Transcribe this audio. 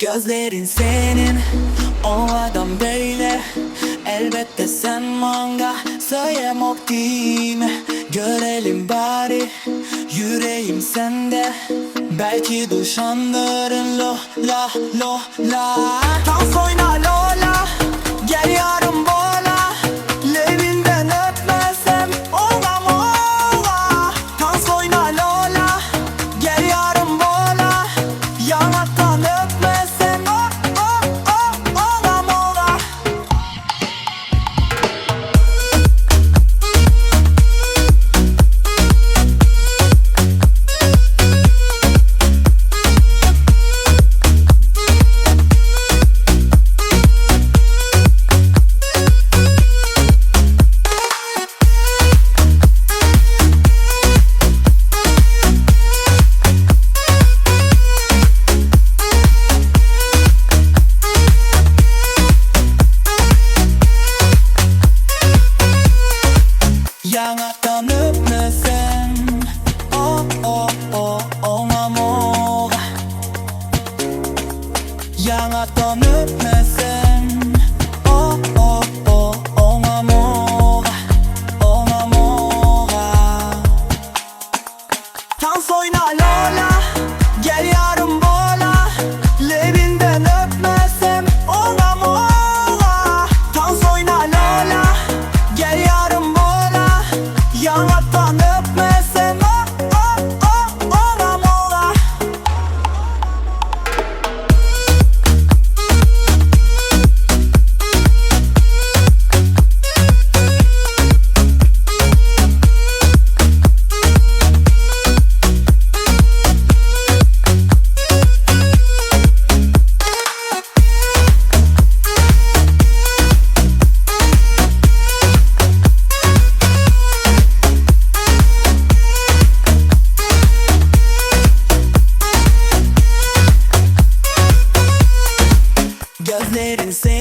Gözlerin senin owadan beýle Elbetde sen maňa söýemok diýme Görelim bari ýüregim sende Belki duşandyryn lo la lo la Tans oýna lola gel ýarym bola Lebinden öpmesem oňam ola Tans oýna lola gel ýarym bola Ýaňakdan öpmesem o o o oňam ola. Ýaňakdan öpmesem o o o oňamok Ýaňakdan öpmesem o o o oňamok Oňamok Tans oýna lola gel ýarym bola Lebinden öpmesem oňam ola Tans oýna lola gel ýarym bola Ýaňakdan öpmesem o o o oňam ola. Gözlerin.